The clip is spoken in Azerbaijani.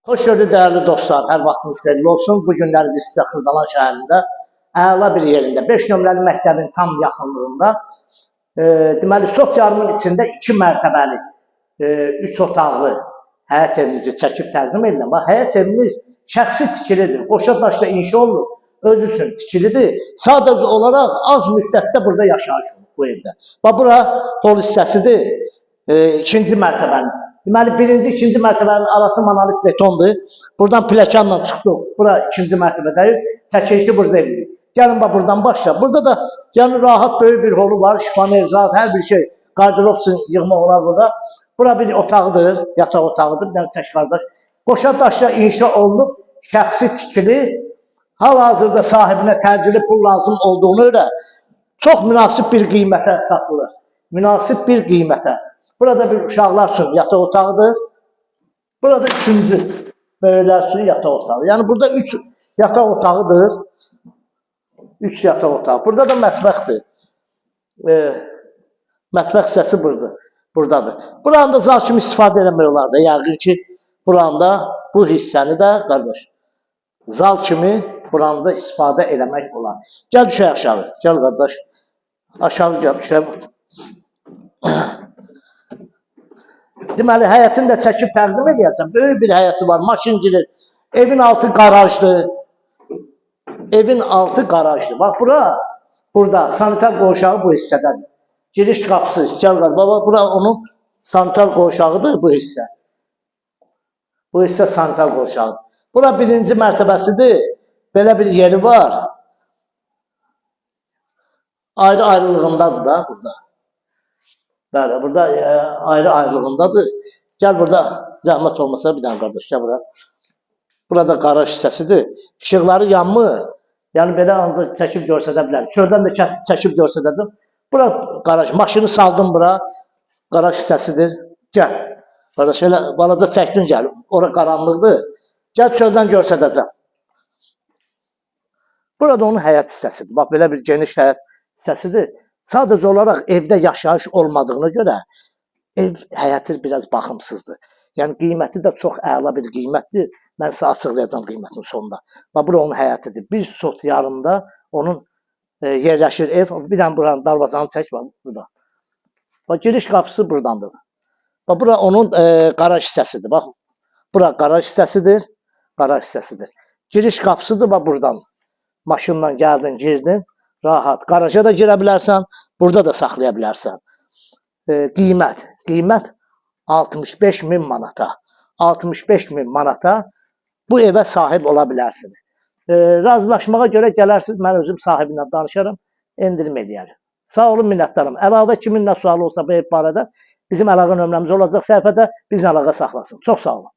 Xoş gördük dəyərli dostlar, hər vaxtınız xeyirli olsun. Bu günləri biz sizə Xırdalan şəhərində əla bir yerində, 5 nömrəli məktəbin tam yaxınlığında, deməli sot yarımın içində 2 mərtəbəli, 3 otaqlı həyət evimizi çəkib təqdim edirəm. Bax, həyət evimiz şəxsi tikilidir, qoşa daşla inşa olunub, öz üçün tikilidir. Sadəcə olaraq az müddətdə burada yaşayış olur bu evdə. Bax, bura hol hissəsidir, ikinci mərtəbənin. Deməli, birinci, ikinci mərtəbənin arası monolit betondur. Buradan pləkanla çıxdıq. Bura ikinci mərtəbədəyik. Çəkilişi burada edirik. Gəlin bax buradan başla. Burada da yəni rahat böyük bir holu var. Şifaner, zat, hər bir şey. Qardırob üçün yığmaq olar burada. Bura bir otaqdır, yataq otağıdır. Bir dənə çək qardaş. Qoşa daşla inşa olunub, şəxsi tikili. Hal-hazırda sahibinə təcili pul lazım olduğunu görə çox münasib bir qiymətə satılır. Münasib bir qiymətə. Burada bir uşaqlar üçün yataq otağıdır. Burada üçüncü böyüklər üçün yataq otağı. Yəni burada üç yataq otağıdır. Üç yataq otağı. Burada da mətbəxdir. Mətbəx hissəsi burada. Buradadır. Buranı da zal kimi istifadə eləmək olar da. Yəqin ki, buranı da bu hissəni də qardaş zal kimi buranı da istifadə eləmək olar. Gəl düşək aşağı. Gəl qardaş. Aşağı gəl düşək. Deməli, həyətini də çəkib təqdim eləyəcəm. Böyük bir həyəti var, maşın girir. Evin altı qarajdır. Evin altı qarajdır. Bax bura, burada sanitar qovşağı bu hissədədir. Giriş qapısı, gəl qardaş, baba, bura onun sanitar qovşağıdır bu hissə. Bu hissə sanitar qovşağıdır. Bura birinci mərtəbəsidir. Belə bir yeri var. Ayrı ayrılığındadır da burada. Bəli, burada ayrı ayrılığındadır. Gəl burada zəhmət olmasa bir dənə qardaş, gəl bura. Burada qaraj hissəsidir. İşıqları yanmır. Yəni belə ancaq çəkib göstərə bilərəm. Çöldən də çəkib göstərdim. Bura qaraj, maşını saldım bura. Qaraj hissəsidir. Gəl. Qardaş, elə balaca çəkdin gəl. Ora qaranlıqdır. Gəl çöldən göstərəcəm. Burada onun həyət hissəsidir. Bax, belə bir geniş həyət hissəsidir. Sadəcə olaraq evdə yaşayış olmadığına görə ev həyəti biraz baxımsızdır. Yəni qiyməti də çox əla bir qiymətdir. Mən sizə açıqlayacağam qiymətini sonunda. Bax, bura onun həyətidir. Bir sot yarımda onun yerləşir ev. Bir dənə buranın darvazanı çək bax burada. Bax, giriş qapısı burdandır. Bax, bura onun qaraj hissəsidir. Bax, bura qaraj hissəsidir. Qaraj hissəsidir. Giriş qapısıdır bax buradan. Maşınla gəldin, girdin. Rahat. Qaraja da girə bilərsən, burada da saxlaya bilərsən. Qiymət. Qiymət 65 min manata. 65 min manata bu evə sahib ola bilərsiniz. Razılaşmağa görə gələrsiniz, mən özüm sahibinlə danışaram, endirim eləyərim. Sağ olun, minnətdaram. Əlavə kimin nə sualı olsa bu ev barədə bizim əlaqə nömrəmiz olacaq səhifədə, bizlə əlaqə saxlasın. Çox sağ olun.